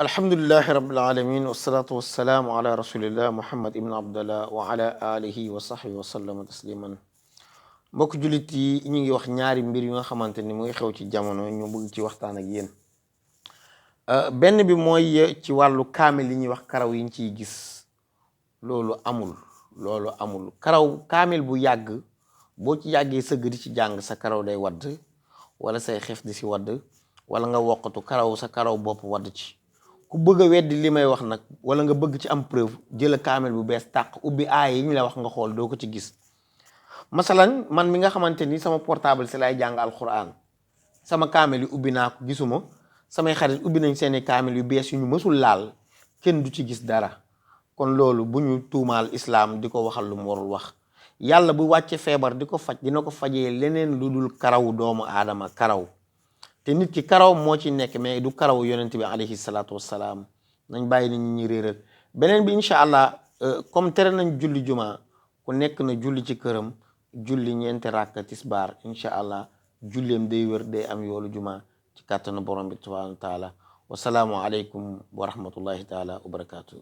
alhamdulillahi rabbil alamin wassalatu wassalamu ala rasulillah muhammad ibn abdullah wa ala alihi wa sahbihi wa sallama tasliman. mbokk jullit yi ñu ngi wax ñaari mbir yu nga xamante ni mu ngi xew ci jamono ñu bëgg ci waxtaan ak yéen. benn bi mooy ci wàllu kaamil li ñuy wax karaw yi ñu ciy gis loolu amul karaw kaamil bu yàgg boo ci yàggee sëgg di ci jàng sa karaw day wadd wala say xef di si wadd wala nga woqatu sa karaw bopp wadd ci. ku bëgg a weddi li may wax nag wala nga bëgg ci am preuve jëla kaamil bu bees tàq ubbi aaya yi ñu la wax nga xool doo ko ci gis. masalan man mi nga xamante ni sama portable si lay jàng alquran sama kaamil yu ubbi naa ko gisuma, samay xarit ubbi nañ seeni kaamil yu bees yu ñu mësul laal kenn du ci gis dara. kon loolu bu ñu tuumaal islaam di ko waxal lu mu warul wax. yàlla bu wàcce feebar di ko faj dina ko fajee leneen lu dul karawu doomu aadama karaw. te nit ki karaw moo ci nekk mais du karaw yonent bi alayhi salaatu wassalaam. nañ bàyyi nit ñi réeral beneen bi incha allah comme tere nañ julli juma ku nekk na julli ci këram julli ñeenti rakka tisbaar incha allah julleem day wér day am yoolu juma ci kàttanu borom bi subhanahu wa taala wasalaamu aleykum wa rahmatullahi taala wa barakatuh.